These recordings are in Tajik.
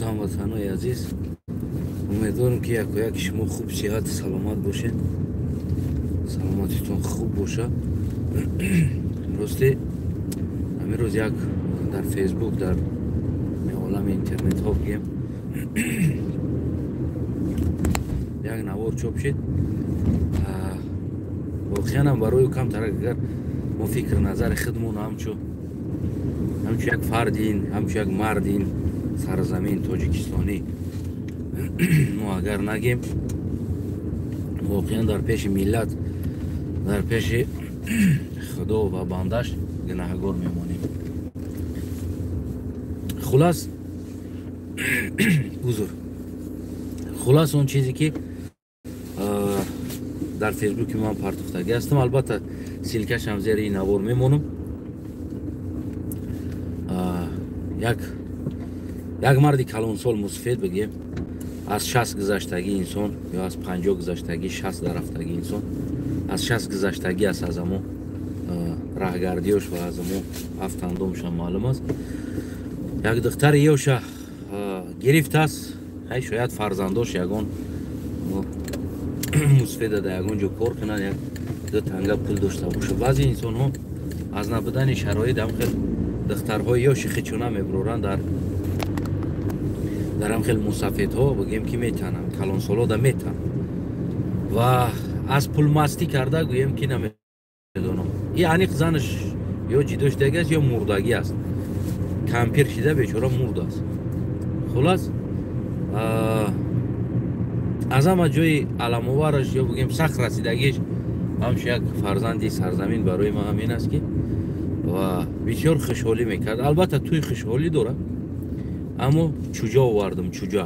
Ҳамватанои азиз, умедворам, ки яку яки шумо хуб, сиҳату саломат бошед, саломатитон хуб боша. Рости, ҳамин рӯз як дар Фейсбук, дар олами интернетҳо бигем, як навор чоп шид. Воқеанам барои камтар, агар мо фикр назари худмон ҳамчу як фардин, ҳамчу як мардин сарзамин тоҷикистонӣ мо агар нагем, воқеан дар пеши миллат, дар пеши Худо ва бандаш гунаҳгор мемонем. Хулас, узр, хулас, он чизе ки дар Фейсбуки ман партофтагӣ ҳастам, албатта ссылка шам зери ин навор мемонам. Як марди калонсол, мусфед бигем, аз 60 гузаштагӣ инсон ё аз 50 гузаштагӣ, 60 дарафтагӣ инсон, аз 60 гузаштагӣ аст. Аз амо раҳгардиёш ва аз амо афтандомшам маълум аст. Як духтари ёша гирифтааст. Ҳай, шояд фарзандош ягон мусфеда дар ягон ҷо кор кунад, як ду танга пул дошта боша. Баъзе инсонҳо аз набудани шароит ҳам хел духтарҳои ёши хичуна мебуроранд, дар ҳам хел мусафедҳо бигем ки метананд, калонсолода метананд ва аз пулмастӣ карда, гӯем ки намедонам, и аниқ занаш ё ҷидо шудагӣ аст, ё мурдагӣ аст. Кампир шида, бечора, мурдааст. Хулас, аз ҳама ҷои аламовараш ё бигем сахт расидагиш ҳамчун як фарзанди сарзамин барои ман ҳамин аст, ки ва бисёр хушҳолӣ мекард. Албатта, тӯи хушҳолӣ дорад, аммо чуҷа овардам, чуҷа,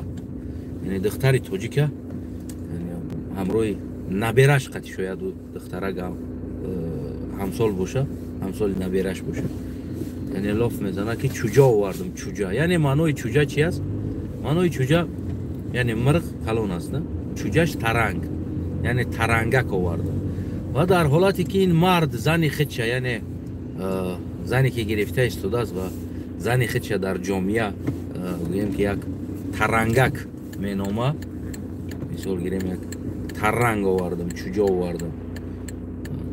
яъне духтари тоҷика ҳамроҳи набераш қати, шояд духтарак ҳамсол боша, ҳамсоли набераш боша. Яъне лоф мезанад, ки чуҷа овардам, чуҷа. Яъне маънои чуҷа чи аст? Маънои чуҷа яъне мирғ калон аст, на чуҷаш таранг, яъне тарангак овардам. Ва дар ҳолате ки ин мард зани худша, яъне зане ки гирифта истодааст, ва зани худша дар ҷомеа гӯем ки як тарангак менома, мисол гирем, як таранг овардам, чуҷо овардам,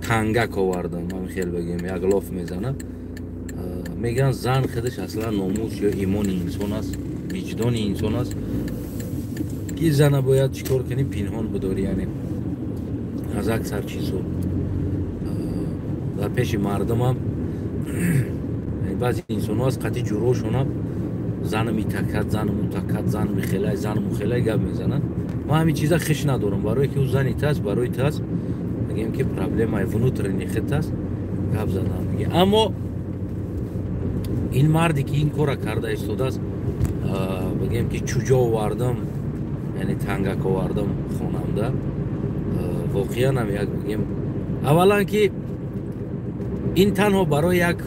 тангак овардам, ҳамин хел бигем, як лоф мезанад. Мегӯянд, зан худаш аслан номус ё имони инсон аст, виҷдони инсон аст, ки зана бояд чӣ кор кунӣ? Пинҳон бидорӣ, яъне аз аксар чизҳо дар пеши мардумам. Баъзе инсонҳо аз қатъи ҷурошонам занам итакат, занам утакат, занам хелай, занам хелай гап мезананд. Ман ҳамин чиза хиш надорам, барое ки ӯ зани тааст, барои тааст, мегӯем ки проблемаи внутренний хит аст, гап задан меги. Аммо ин марде ки ин кора карда истодааст, бигӯем ки чуҷо овардам, яъне тангак овардам хонамда, воқеан ҳам як бигем, аввалан ки ин танҳо барои як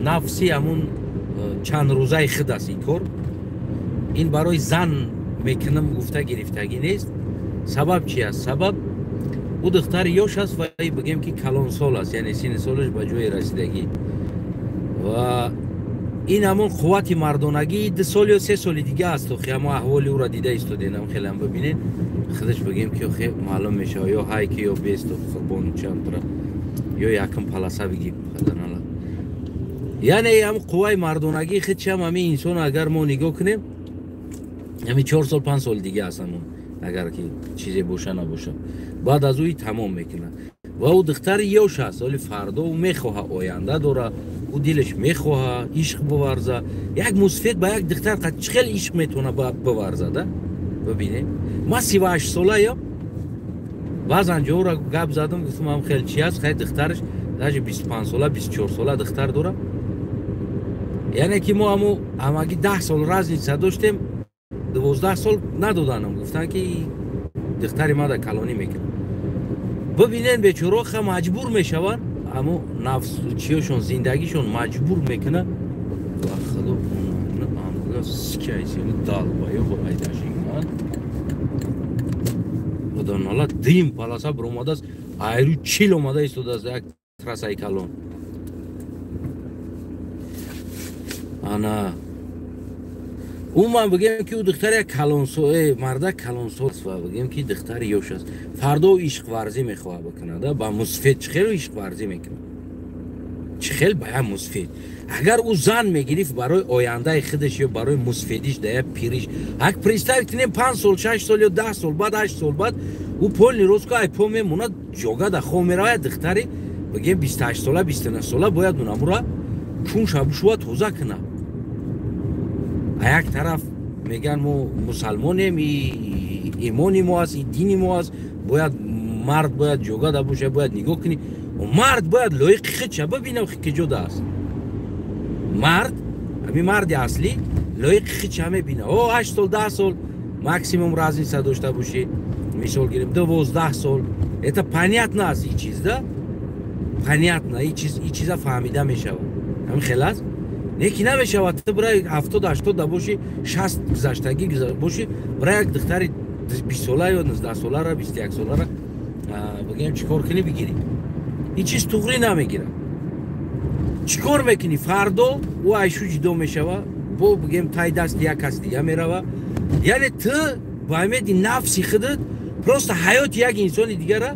нафси ҳамун чанд рӯзаи худ аст ин кор. Ин барои зан мекунам гуфта гирифтагӣ нест. Сабаб чи аст? Сабаб, ӯ духтари ёш аст ва бигем ки калонсол аст, яъне синни солаш ба ҷое расидагӣ, ва ин ҳамон қуввати мардонагӣ 2 сол ё 3 соли дига аст. Охи, ҳамо аҳволи ӯро дида истоденам, хелам бибинед, худаш бигем ки охи маълум мешавад, ё ҳайки, ё бесту қурбону чандра, ё якм паласа бигим. Яъне ҳам қувваи мардонагии худшам ҳамин инсон, агар мо нигоҳ кунем, ҳамин 4 сол, 5 соли дига аст ҳамон, агар ки чизе боша набоша, баъд аз ӯи тамом мекунад. Ва ӯ духтари ёш аст, оли фардо ӯ мехоҳа, оянда дора, ӯ дилаш мехоҳа ишқ биварза. Як мусфед ба як духтар чӣ хел ишқ метавона биварзада? Бибинем, ман 38 солаям, баъзан ҷоро гап задам, гуфтам, ҳам хел чи аст? Хай, духтараш даже 25 сола, 24 сола духтар дора. Яъне ки мо ҳамо ҳамагӣ 10 сол разница доштем, 12 сол надоданам, гуфтанд ки духтари мада калонӣ мекунад. Бибинен, бечороха маҷбур мешаванд, амо нафс чиёшон, зиндагишон маҷбур мекунад. Ва худо, долбоёб айдашиман, худонола, дим паласа биромадааст, айру чил омада истодааст, як трассаи калон. Ана Умуман бигем, ки ӯ духтар як калонсол, марда калонсол аст ва бигем, ки духтари ёш аст. Фардо ишқварзӣ мехоҳад бикунад, ба мусфед чӣ хел ишқварзӣ мекунад? Чӣ хел ба як мусфед? Агар ӯ зан мегирифт барои ояндаи худаш ё барои мусфедиш да як пириш, ак представить кунем, 5 сол, 6 сол ё 10 сол баъд, 8 сол баъд ӯ полный рост ку айпо мемонад, ҷога да хоб меравад. Духтари, бигем, 28 сола, 29 сола бояд унамура чун шабушува тоза кунад. А як тараф мегӯянд, мо мусалмонем, имони мо аст, дини мо аст, бояд мард бояд ҷога да боша, бояд нигоҳ кунӣ. Мард бояд лоиқи худша бибинам, ки ҷода аст мард. Ҳамин марди аслӣ лоиқи худша мебина. О, 8 сол, 10 сол максимум разница дошта бошӣ, мисол гирем, 12 сол, это понятно аст, и чиз да понятно, и чиз, и чиза фаҳмида мешавад. Ҳамин хел аст, не ки намешавад. Ту бирай 70, 80 да бошӣ, 60 гузаштагӣ бошӣ, бирай як духтари 20 сола ё 19 солара, 21 солара, бигем, чӣ кор кунӣ, бигирӣ. Ин чиз туғрӣ намегирад. Чӣ кор мекунӣ? Фардо ӯ айшу ҷудо мешава, бо, бигем, тай дасти як кас дига мерава. Яъне ту ба умеди нафси худат просто ҳаёти як инсони дигара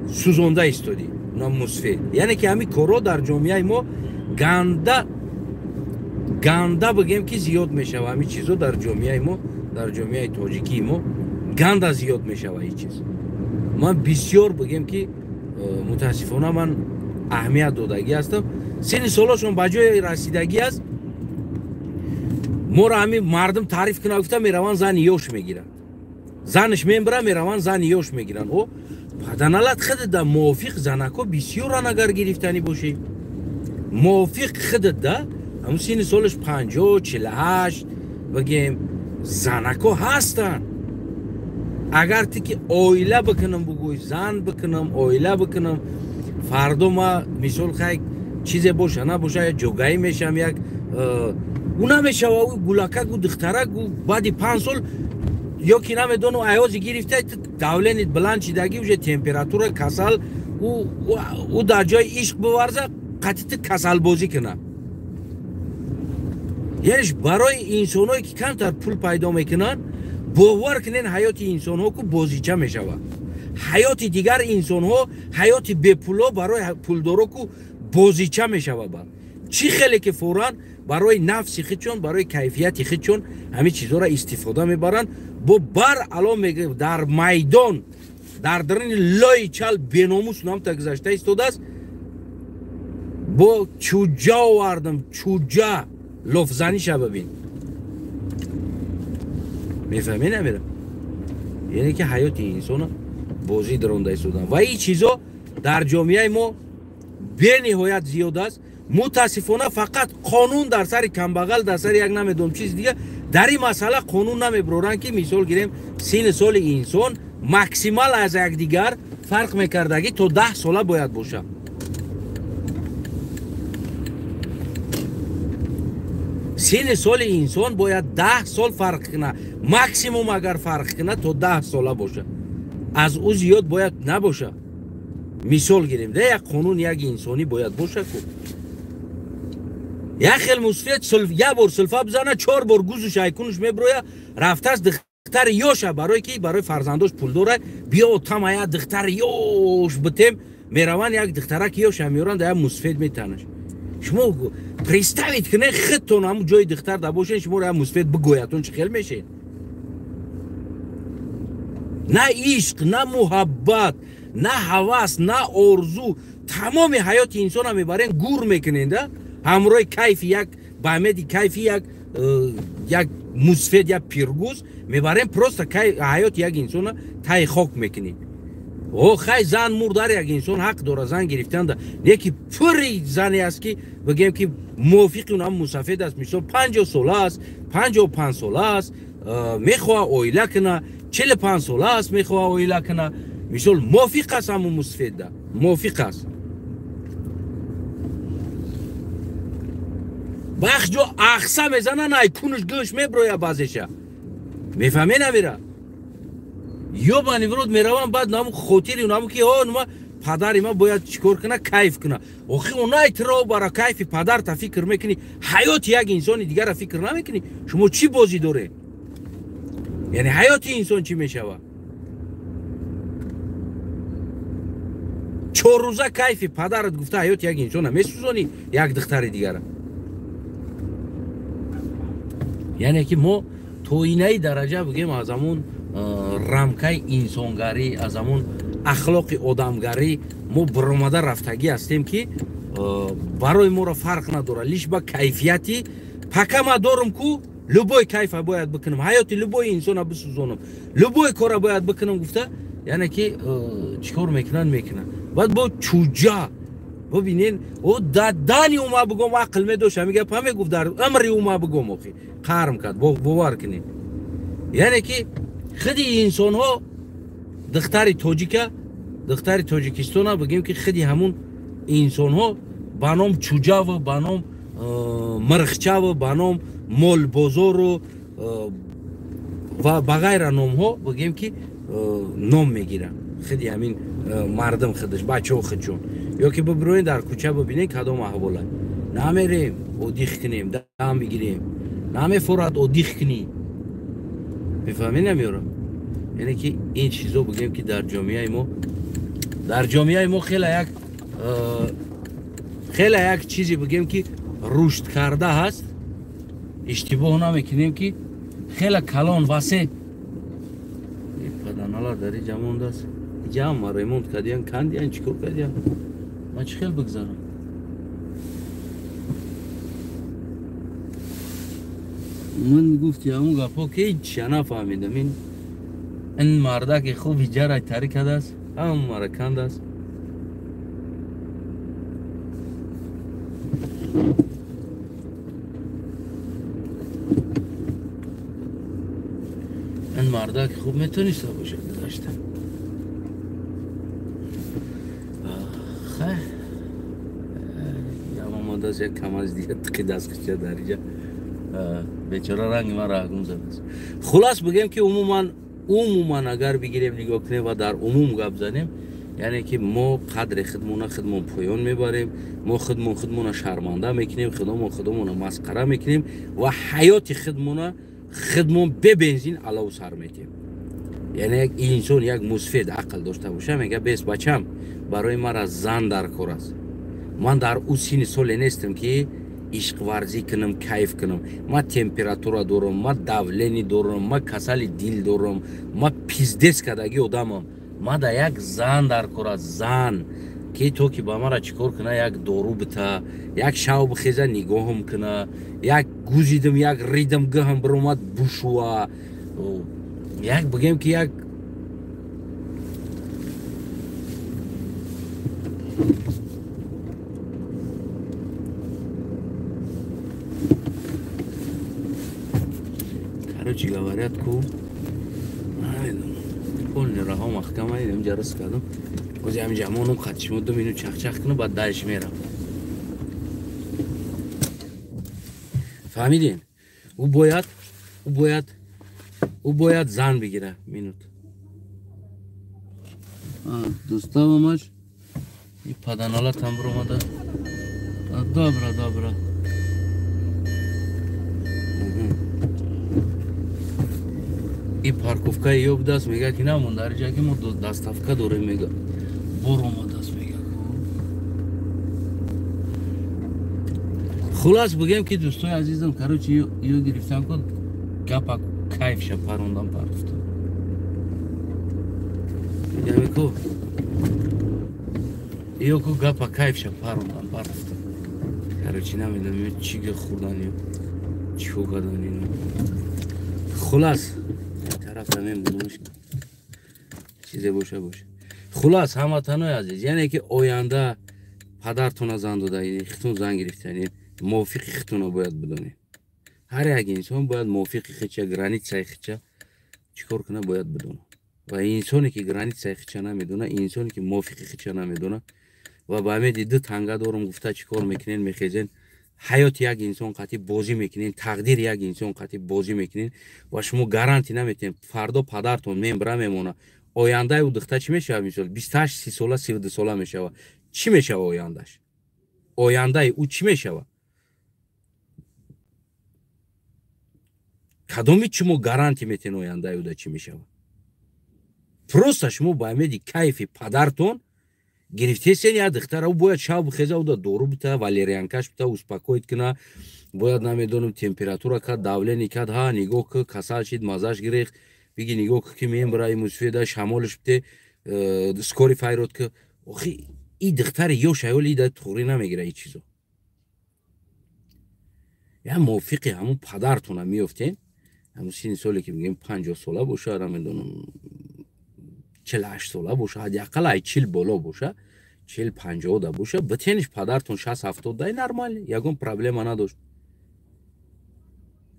сӯзонда истодӣ, мусфед. Яъне ки ҳамин корҳо дар ҷомеаи мо ганда ганда, бигем, ки зиёд мешава. Ҳамин чизо дар ҷомеаи мо, дар ҷомеаи тоҷикии мо ганда зиёд мешава ин чиз. Ман бисёр, бигем, ки мутаассифона ман аҳамият додагӣ ҳастам. Синни солошон ба ҷои расидагӣ аст, моро ҳамин мардум таъриф кунад гуфта, мераванд, зани ёш мегиранд. Занаш мембира, мераванд, зани ёш мегиранд. О паданалат, худат мувофиқ занако бисёран. Агар гирифтанӣ бошӣ, мувофиқ худат да ҳамун синни солаш 50, 48, бигем, занако ҳастанд. Агар ту ки оила бикунам бугӯй, зан бикунам, оила бикунам, фардо ма, мисол, хай, чизе боша набоша, як ҷогаӣ мешавам, як ӯ намешава. Ӯ гулакак, ӯ духтарак, ӯ баъди 5 сол ё ки намедонам, аёзи гирифта, давление баланд шидагӣ, уже температура, касал. Ӯ дар ҷои ишқ биварза, қатити касалбозӣ кунад. Яънеш барои инсонҳое ки камтар пул пайдо мекунанд, бовар кунен, ҳаёти инсонҳо ку бозича мешавад. Ҳаёти дигар инсонҳо, ҳаёти бепуло барои пулдоро ку бозича мешавад. Бад чӣ хеле ки фавран барои нафси худшон, барои кайфияти худшон ҳамин чизҳоро истифода мебаранд. Бо бар ало дар майдон, дар даруни лои чал беномус намта гузашта истодааст. Бо чуҷа овардам, чуҷа лофзаниша бибин, мефаҳмӣ намера? Яъне ки ҳаёти инсона бозӣ даронда истодан. Ва ин чизо дар ҷомеаи мо бениҳоят зиёд аст, мутаассифона. Фақат қонун дар сари камбағал, дар сари як намедонам чиз дига, дар ин масъала қонун намеброранд, ки, мисол гирем, синни соли инсон максимал аз якдигар фарқ мекардагӣ то 10 сола бояд бошад. Синни соли инсон бояд 10 сол фарқ кунад максимум. Агар фарқ кунад, то 10 сола бошад, аз ӯ зиёд бояд набошад. Мисол гирем, да, як қонун, як инсонӣ бояд бошад ку. Як хел мусфед як бор сулфа бизана, чор бор гузу шайкунуш меброя. Рафтааст духтари ёша, барое ки барои фарзандош пул дорад. Биё, тама як духтари ёш битем. Мераванд, як духтараки ёша меоранд, як мусфед метанаш. Шумо представить кунед, худтон ҳамун ҷои духтар да бошед, шуморо як мусфед бигӯятон, чӣ хел мешед? На ишқ, на муҳаббат, на ҳавас, на орзу. Тамоми ҳаёти инсона мебарен, гур мекунен, да ҳамроҳи кайфи як, ба умеди кайфи як мусфед, як пиргуз мебарем. Просто ҳаёти як инсона таи хок мекунед. О, хай, зан мурд, ҳар як инсон ҳақ дорад зан гирифтанда. Не ки пури зане аст, ки, бигем, ки мувофиқи унам мусафед аст, мисол, 50 сола аст, 55 сола аст, мехоҳа оила куна, 45 сола аст, мехоҳа оила куна, мисол, мувофиқ аст, ҳамун мусфедда мувофиқ аст. Бахт ҷо ахса мезанан, ай кунуш гӯш меброя баъзеша, мефаҳме намера? Ёбани в рот, меравам, баъд наму хотири наму ки о нума падари ма бояд чикор куна, кайф куна. Охи онай тиро бара кайфи падарта фикр мекунӣ, ҳаёти як инсони дигара фикр намекунӣ. Шумо чӣ бозӣ доред? Яъне ҳаёти инсон чӣ мешавад? 4 рӯза кайфи падарат гуфта ҳаёти як инсона месӯзонӣ, як духтари дигара. Яъне ки мо то инаи дараҷа бигем аз ҳамун рамкаи инсонгарӣ, аз ҳамун ахлоқи одамгарӣ мо баромада рафтагӣ ҳастем, ки барои моро фарқ надорад, лиш ба кайфияти пака ма дорум ку любой кайфа бояд бикунам, ҳаёти любой инсона бисӯзонам, любой кора бояд бикунам гуфта, яъне ки чӣ кор мекунанд, мекунанд. Баъд бо чуҷа бибинен, о дадани ума бигом ақл медошт, ҳами гапа мегуфт дар амри ума бигом, охи қарм кард, бовар кунед. Яъне ки худи инсонҳо духтари тоҷика, духтари тоҷикистона бигем ки худи ҳамун инсонҳо ба ном чуҷаву, ба ном мирхчаву, ба ном молбозору ва ба ғайра номҳо бигем ки ном мегиранд. Худи ҳамин мардум худаш, бачаҳо худшон. Ё ки бибироен дар кӯча бибинен кадом аҳвола. Намерем одих кунем, дам бигирем, намефорад одих кунӣ. Мефаҳмӣ намеёрам? Яъне ки ин чизо бигем ки дар ҷомеаи мо, дар ҷомеаи мо хеле як чизе бигем ки рушд карда ҳаст. Иштибоҳ намекунем ки хеле калон васеъ паданала дар иҷа мондааст. Иҷа ҳама ремонт кардиян, кандиян, чӣ кор кардиян? Ман чӣ хел бигзарам? Ман гуфти ҳамун гапҳо ки ҳечша нафаҳмидам. Ин мардаки хуб иҷара тари кардааст, ҳамара кандааст. Ин мардаки хуб метониста бошад гузашта. Хай, ям омадааст як камаз дига тиқи дастқича дар иҷа. Бечора ранги ман рагум задааст. Хулас бигем ки умуман агар бигирем, нигоҳ кунем ва дар умум гап занем, яъне ки мо қадри худмона худмон поён мебарем, мо худмон худмона шарманда мекунем, худомон худомона масқара мекунем ва ҳаёти худмона худмон бебензин алову сар метиҳем. Яъне як инсон як мусфед ақл дошта боша, мега бес бачам, барои мара зан дар кор аст. Ман дар ӯ синни соле нестам ки ишқварзӣ кунам, кайф кунам. Ман температура дорам, ман давление дорам, ман касали дил дорам, ман пиздец кардагӣ одамам. Ман да як зан дар кор аст, зан ки то ки ба мара чӣ кор куна, як дору бита, як шав бихеза нигоҳам куна, як гузидам, як ридам гӯҳам биромад бушува, як бигем ки як короче говорят ку намедонам, полни раҳо маҳкама инҷа рис кардам. Ози ҳаминҷа ҳамонум қатишмо 2 минут чахчах кунам, баъд дальше мерам. Фаҳмидин? Ӯ бояд зан бигира. Минут. Доставамаш и паданала там биромада. Добра, добра. И парковкаи ё будааст, мега ки намон дар иҷа ки мо доставка дорем, мега бор омадааст, мега. Хулас бигем ки дӯстои азизам, короче, ё гирифтам ку гапа кайфша парондам партуфтам. Ку ё ку гапа кайфша парондам партуфтам. Короче, намедонам ё чӣ хӯрдан ё чӣ кор кардан ино. Хулас тараф намемонамш чизе боша боша. Хулас ҳамватанои азиз, яъне ки оянда падартона зан дода, хитун зан гирифтани, мувофиқи хитуна бояд бидонед. Ҳар як инсон бояд мувофиқи хича, границаи хича чӣ кор куна бояд бидона. Ва инсоне ки границаи хича намедона, инсоне ки мувофиқи хича намедона ва ба ҳамеди ду танга дорум гуфта чӣ кор мекунен, мехезен, ҳаёти як инсон қатъи бозӣ мекунен, тақдири як инсон қатъи бозӣ мекунен ва шумо гарантӣ наметиҳен фардо падартон мембра мемона. Ояндаи ӯ духта чӣ мешавад? Мисол, 28, 30 сола, 32 сола мешавад, чӣ мешавад ояндаш? Ояндаи ӯ чӣ мешавад? Кадоми шумо гарантия метен, ояндаи ӯда чӣ мешавад? Просто шумо ба умеди кайфи падартон гирифтесен я духтара. Ӯ бояд шав бихеза, ӯда дору бита, валерьянка ш бита, успокоить куна бояд, намедонам, температура кад, давление кад, ҳа, нигоҳ ки, касал шид, маззаш гирехт, биги, нигоҳ ки, мембра мусфеда шамолиш бите, скорый файрод ки. Охи, и духтари ёш аёли ида туғрӣ намегира и чизо. Я мувофиқи ҳамун падартона меёфтен, ҳамун синни соле ки мегӯем, 50 сола боша, намедонам, 48 сола боша, ҳадди ақал ай 40 боло боша, 40, 50 да боша, битениш падартон 60, 70 дай, нормально, ягон проблема надошт.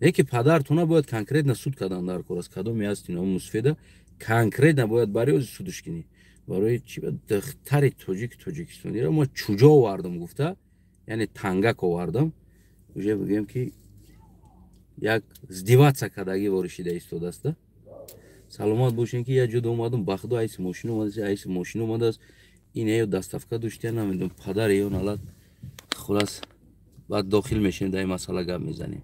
Леки падартона бояд конкретно суд кардан дар кор аст. Кадоме ҳасти мусфеда, конкретно бояд бари ози судш кунӣ. Барои чи духтари тоҷик, тоҷикистониро мо чуҷо овардам гуфта, яъне тангак овардам, уже бигӯем ки як издеваться кардагӣ воришида истодааста. Саломат бошем, ки як ҷода омадам, ба худо, айси мошин омадааст, айси мошин омадааст, ин ё доставка доштия, намедонам, падар ё налат. Хулас, баъд дохил мешем, дар ин масъала гап мезанем.